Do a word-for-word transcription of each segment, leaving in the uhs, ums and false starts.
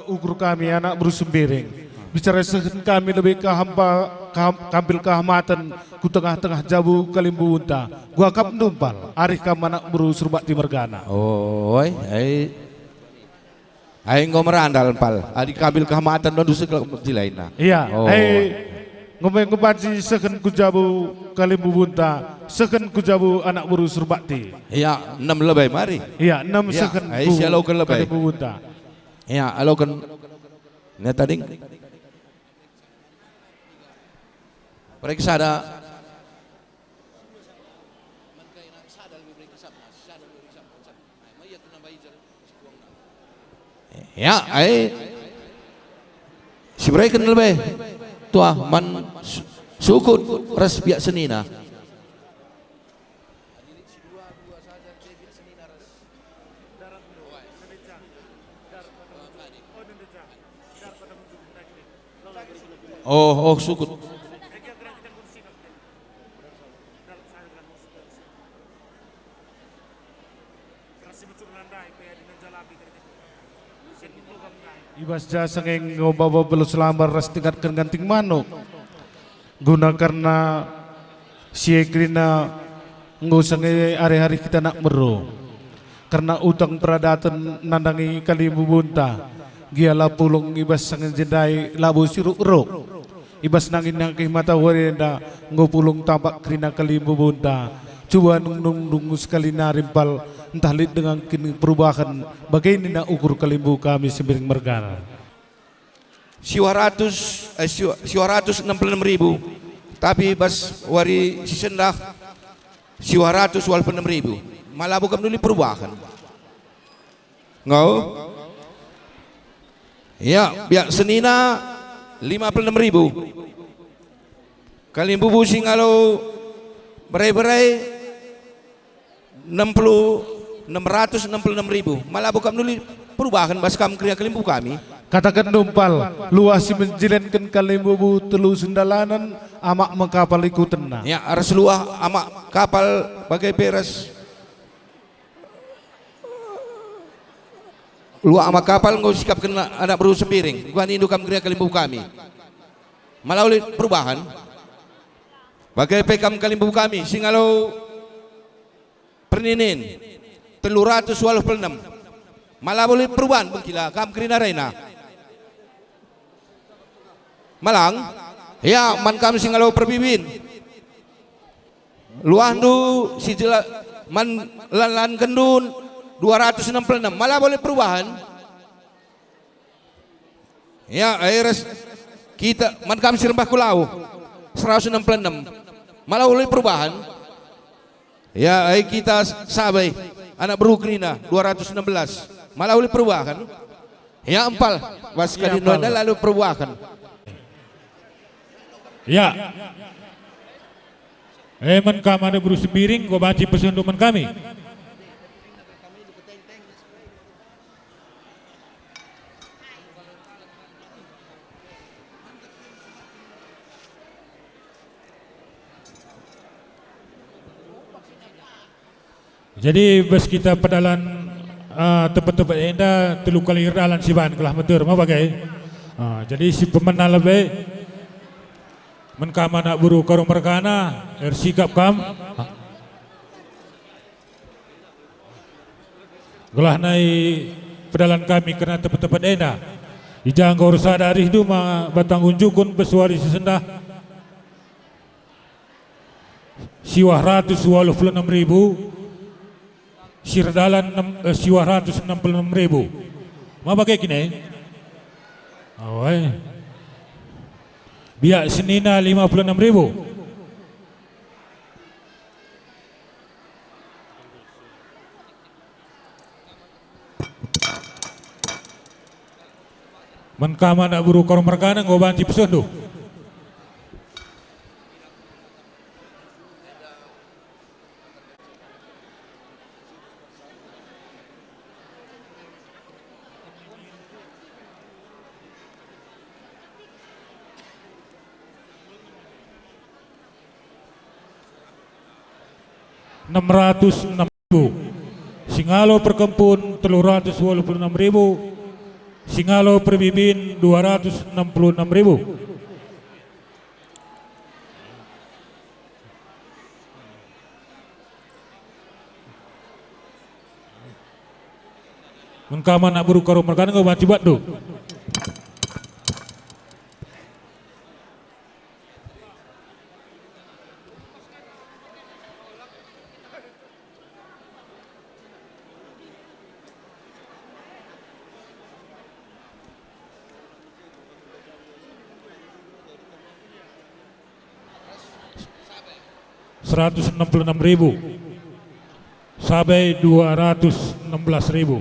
Ukur kami anak beru Sembiring. Bicara sehen kami lebe kaham pa-, kaham-, kampil kehamaten ku tengah-tengah jabu kalimbubunta. Kuakap ndumpal, arih kam anak beru Surbakti mergana. Oi, ai. Ai enggo merandal, Pal. Adi kampil kehamaten, ndu seh kal dilaina. Iya, oh, ai. Ngumbai ngebanci sehen ku jabu kalimbubunta, sehen ku jabu anak beru Surbakti. Iya, enem lebe mari. Iya, enem iya, sehen ai, ku sialoken lebe. Kalimbubunta. Iya, aloken. Nia tading. Periksa da. Ya, ai. Sibereken lebe. Tuah man su-, sukut ras biak senina. Oh, oh, sukut. I bas ja senge enggo baba beluh selambar ras tingkatken ganting manuk. Guna kerna si e kerina enggo senge ari-ari kita anak beru. Kerna utang peradaten nandangi kalimbubunta, gia la pulung i bas senge ndai labo si ruk-ruk. I bas nangkih-nangkih matawari enda enggo pulung tampak kerina kalimbubunta. Cuba nungkun-nungkun sekali nari Pal, ntah lit denga kin perubahen, bage nina ukur kalimbubu kami Sembiring mergana. Siwah ratus, eh, siwa-, siwah ratus enem puluh enem ribu. Tapi bas wari si sendah, siwah ratus waluh puluh enem ribu. Ma labo kam nuli perubahen. Enggo? Ya, biak senina lima puluh enem ribu. Kalimbubu si ngalo berai-berai enam puluh, enam ratus enam puluh enam ribu. Ma labo kam nuli perubahen bas kam kerina kalimbubu kami. Kataken ndumpal, luah si menjilenken kalimbubu telu sendalanen amak me kapal ikutenna. Ya, ras luah amak kapal bage pe ras luah amak kapal enggo sikapken anak beru Sembiring. Kuga nindu kam kerina kalimbubu kami. Ma labo lit perubahen. Bage pe kam kalimbubu kami, si ngalo perninin, telu ratus waluh puluh enem. Ma labo lit perubahen bengkila kam kerina raina. Malang, ya, man kam si ngalo perbibin. Luahndu si jela-, man lan-lan kendun dua ratus enam puluh enam. Ma labo lit perubahen. Ya, ai ras kita man kam si rembah ku lau, seratus enam puluh enam. Ma labo lit perubahen. Ya, ai kita sabai, anak beru kerina, dua ratus enam belas. Ma labo lit perubahen. Ya, empal, bas ya, kali empal. Nona lalu perubahen. Ya. Eh, man kam anak beru Sembiring, enggo banci pesendu man kami. Jadi bas kita pedalan, eh, tempat-tempat enda telu kali erdalan siban kelah meter, ma bage? Ah, jadi si pemena lebe, man kam anak beru Karo mergana, ersikap kam. Gelah nai pedalan kami kerna tempat-tempat enda. I ja enggo ersada arihndu ma batang unjukun bas wari si sendah. Siwah ratus waluh puluh enam ribu, si erdalan enem, eh, siwah ratus enam puluh enam ribu. Ma bage kine? Awai. Biak senina lima puluh enam ribu. Man kam anak beru Karo mergana enggo banci pesendu. Enam ratus enam ribu. Si ngalo perkempun, telu ratus waluh puluh enam ribu. Singalo perbibin dua ratus enam puluh enam ribu. Mengkam anak beru Karo mergana enggo banci batdu. Seratus enam puluh enam ribu sampai dua ratus enam belas ribu.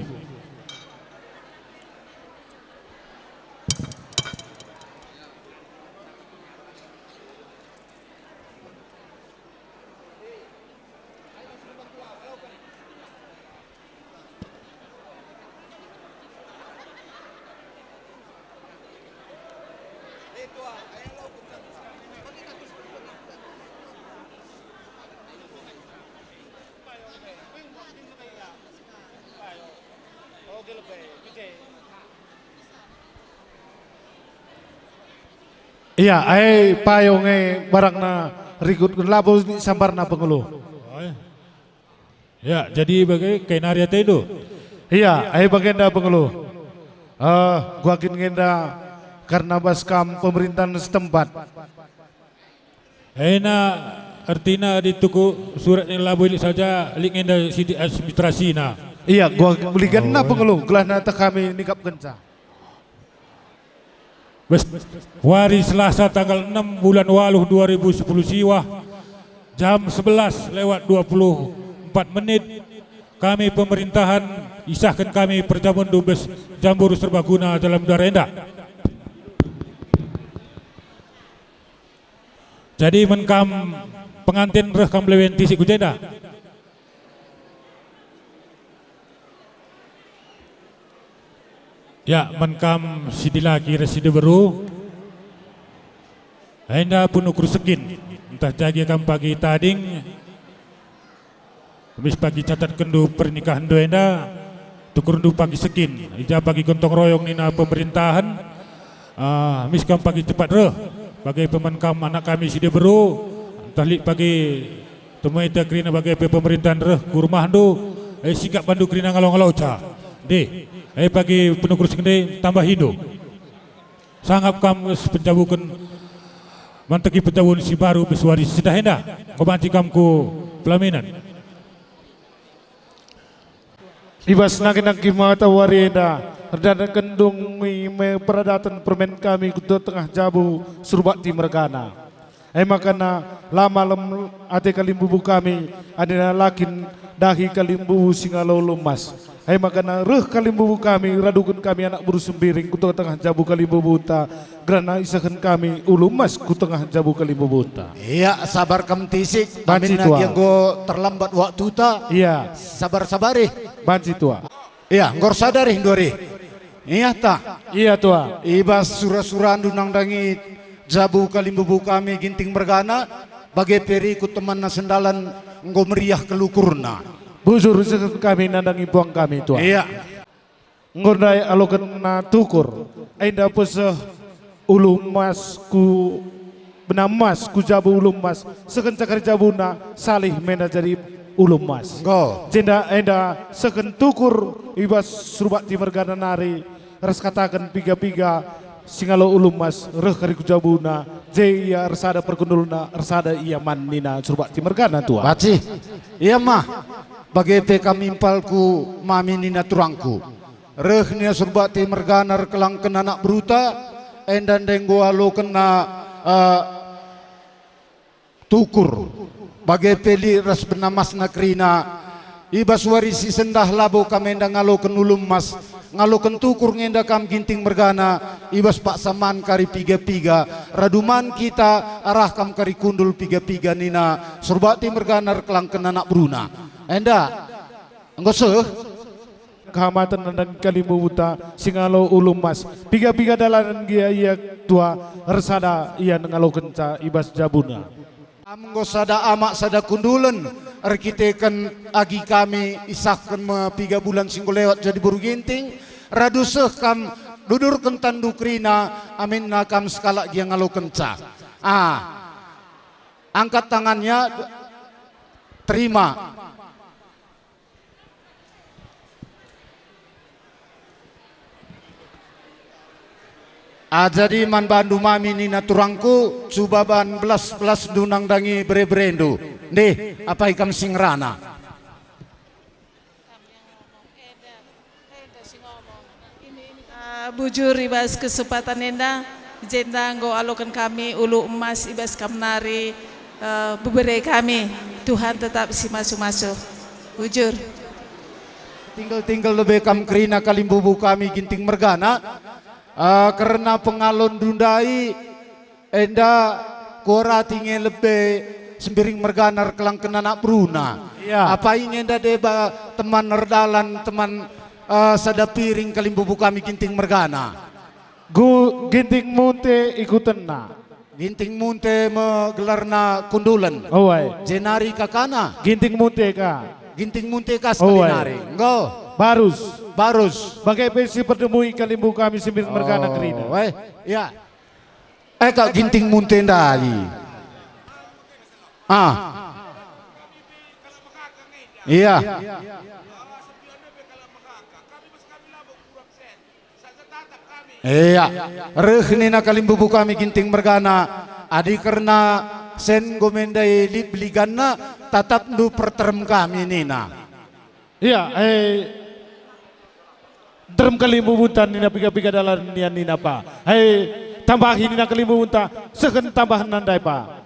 Ia, ai payung e barangna rikutken labo sambarna pengulu. Ya, jadi bage kai nari atendu? Ia, ai bagenda pengulu. Eh, kuakin ngenda karna bas kam pemerintahan setempat. Ena ertina adi tuku surat enda labo lit saja, lit ngenda sitik administrasina. Ia, kuakin ngenda pengulu, gelahna teh kami nikapkenca. Bes, wari Selasa tanggal enam bulan waluh dua ribu sepuluh Siwah, jam sebelas lewat dua puluh empat menit, kami pemerintahan isahken kami perjabun Dumbes Jambur Serbaguna dalam udara enda. Jadi, men kam pengantin reh kam lewen tisik ku jenda. Ya, men kam si dilaki ras si diberu, enda penukur sekin, ntah jage kam pagi tading, mis pagi catatkenndu pernikahenndu enda, tukurndu pagi sekin, i ja pagi gentong royong nina pemerintahen, ah, mis kam pagi cepat reh, bage pe men kam anak kami si diberu, ntah lit pagi temue ta kerina bage pe pemerintahen reh ku rumahndu, e, sikap bandu kerina ngalo-ngaloca. Dih, e, pagi penukur sekin ndai tambahindu. Sangap kam penjabuken, manteki penjabun si baru bas wari si sendah enda, enggo banci kam ku pelaminan. I bas nangkih-nangkih matawari enda, erdahin dung me peradaten permen kami ku tengah jabu Surbakti mergana. E makana la malem ate kalimbubu kami, adina la kin dahi kalimbubu si ngalo Ulu Emas. E makana reh kalimbubu kami, raduken kami anak beru Sembiring ku tengah-tengah jabu kalimbubunta, gelah isehken kami Ulu Emas ku tengah jabu kalimbubunta. Ia, sabar kam tisik, banci, amin tua. Adi enggo terlambat waktuta. Ia. Sabar-sabarih. Banci, tua. Ia, enggo ersada reh ndu ari. Ia ta. Ia, tua. I bas sura-surandu nandangi jabu kalimbubu kami Ginting mergana, bage pe rikut temanna Sendalan enggo meriah kelukurna. Bujur isehken kami nandangi puang kami, tua. Ia. Enggo ndai alokenna tukur, enda peseh Ulu Emas ku bena emas, ku jabu Ulu Emas, sehken cakar jabuna salih menda jadi Ulu Emas. Enggo. Jenda enda sehken tukur i bas Surbakti mergana nari, ras kataken piga-piga si ngalo Ulu Emas reh kari ku jabuna, je ia ersada pergundulna, ersada ia man nina Surbakti mergana, tua. Banci. Ia mah, bage pe kam impal ku mami nina turangku. Reh nina Surbakti mergana erkelangken anak beruta, enda ndai enggo alokenna, eh, tukur, bage pe lit ras bena emasna kerina. I bas wari si sendah labo kam enda ngaloken Ulu Emas, ngaloken tukur nge enda kam Ginting mergana, i bas paksa man kari piga-piga, radu man kita arah kam kari kundul piga-piga nina Surbakti mergana erkelangken anak beruna. Enda, enggo seh. Kehamaten nandangi kalimbubuta si ngalo Ulu Emas. Piga-piga dalanen gia ia, tua, ersada ia ngalokenca i bas jabuna. Kam enggo sada amak sada kundulen, erkiteken agi kami isahken me piga bulan si enggo lewat jadi beru Ginting, radu seh kam dudurken tandu kerina, aminna kam sekalak gia ngalokenca. Ah, angkat tangannya, terima. Ah, jadi man bandu mami nina turangku, cuba ban belas-belasndu nandangi bere-berendu. Ndeh, apai kam si ngerana? Ah, bujur i bas kesempatan enda, jenda enggo aloken kami ulu emas i bas kam nari, eh, bebere kami. Tuhan tetap si masu-masu. Bujur. Tinggel-tinggel lebe kam kerina kalimbubu kami Ginting mergana, eh, kerna pengalonndu ndai, enda kuarati nge lebe Sembiring mergana erkelangken anak beruna. Iya. Apai nge enda deba teman erdalan, teman, eh, sada piring kalimbubu kami Ginting mergana. Gu-, Ginting Munte ikutenna. Ginting Munte me gelarna Kundulen. Oh, ai. Jenari kakana. Ginting Munte ka. Ginting Munte ka. Oh, sekali ai. Nari. Enggo. Barus. Barus. Bage pe si perdemui kalimbubu kami Sembiring mergana kerina. Oh, eh. Ya. Eh, kak Ginting Munte ndai. Ah. Iya. Iya. Reh nina kalimbubu kami Ginting mergana, adi kerna sen enggo me ndai lit beliganna, tatapndu perterem kami nina. Iya, eh, terem kalimbubunta nina piga-piga dalan nian nina pa. Hei, tambahi nina kalimbubunta, sehen tambahenna ndai pa.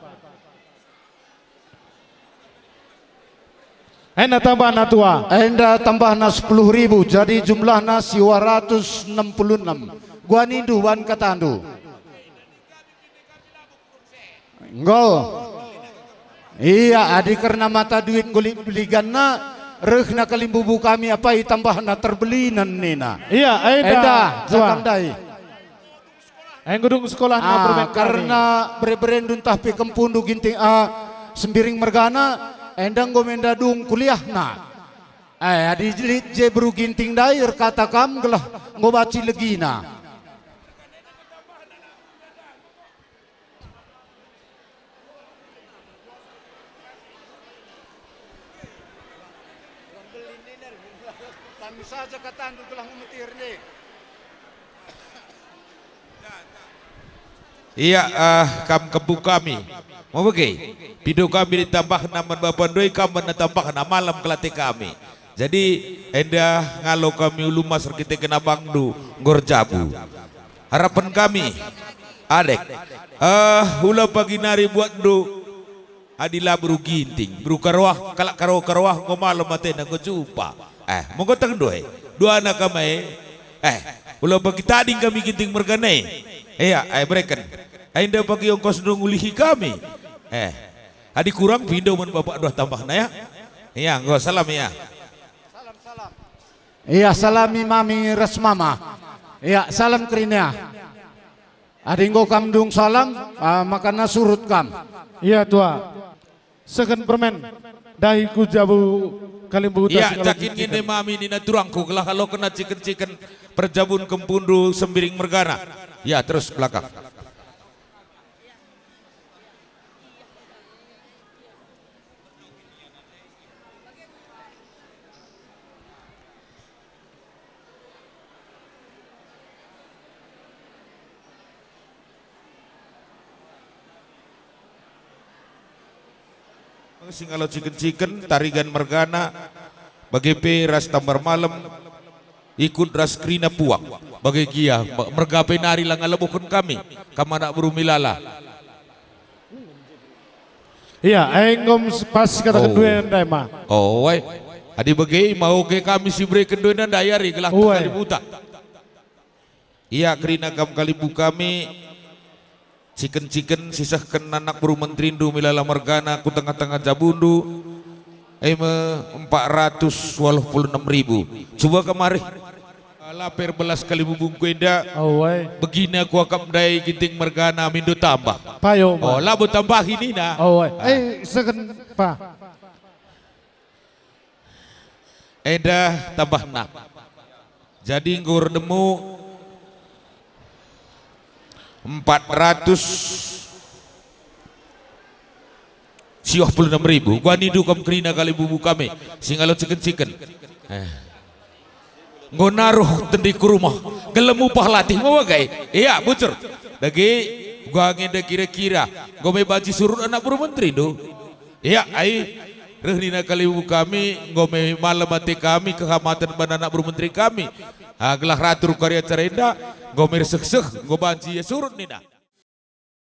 Enda tambahna tua. Enda tambahna sepuluh ribu, jadi jumlahna siwa ratus enam puluh enam. Guanindu ban katandu. Enggo. Iya, adi kerna mata duit nggo lit beliganna, rehna kalimbubu kami apai tambahna terbelinen nina. Iya, enda, enda, Tuan. Jakam ndai. Enggo dung sekolahna. Ah, permen kami. Kerna bere-berendu ntah pe kempundu Ginting, ah, Sembiring mergana, enda enggo me enda dung kuliahna. Eh, adi lit je beru Ginting ndai erkata kam gelah enggo banci legina. Tami saja katandu gelah memetir nde. Ia, ah, kam kempu kami. Mau bage? Pindo kami ditambahna man bapa ndoi, kam man tambahna malem kelate kami. Jadi, enda ngalo kami ulu emas erkiteken abangndu enggo erjabu. Harapen kami, Adek, eh, ula pagi nari buatndu, adi la beru Ginting, beru Karoah, kalak Karoah-Karoah enggo malem atena enggo jumpa. Eh, monggo tehndu e, duana kam e. Eh, ula pagi tading kami Ginting mergana e. Ia, eh, bereken. Enda pagi ongkosndu ngulihi kami. Eh, adi kurang pindo man bapakndu tambahna ya. Ia, enggo salam ia. Ia, salami mami ras mama. Ia, salam kerina. Adi enggo kam dung salam, ah, makana surut kam. Ia, tua. Sehen permen. Dahi ku jabu kalimbubu. Ia, si ngalo jakin ciken. Ngende mami nina turangku gelah alokenna ciken-ciken perjabun kempundu Sembiring mergana. Ia, terus belakang. Si ngalo ciken-ciken, Tarigan mergana, bage pe ras Tambar Malem, ikut ras kerina puak. Bage gia, me-, merga pe nari la ngalebohken kami, kam anak beru Milala. Ia, enggo pas kataken. Oh. Dua ndai ma. Oh, wai. Adi bage, mau ke kami si bereken dua ndai ari gelah. Oh, wai. Kali buta. Ia, kerina kam kalimbubu kami, ciken-ciken sisehken anak beru menterindu Milala mergana ku tengah-tengah jabundu, e me empat ratus waluh puluh enam ribu. Cuba kam ari. La perbelas kalimbubungku enda. Awai. Begina kuakap ndai Ginting mergana mindo tambah. Payo, oh, ma. Labo tambahi nina. Awai. Ah. Eh, segen, pa. Enda tambahna. Jadi enggo erdemu Empat ratus siwah puluh enam ribu. Gua nindu kam kerina kalibubu kami, si ngalo ciken-ciken. Eh. Enggo naruh tendi ku rumah, gelem upah latih ngo wagai. Ia, bujur. Dage, gua ngenda kira-kira, enggo me banci surut anak beru menteri, ndu. Ia, ai, reh nina kalibubu kami, enggo me malem ate kami, kehamaten man anak beru menteri kami. Ah, gelah ratur kari acara enda, enggo me erseh-seh, enggo banci ia surut nina.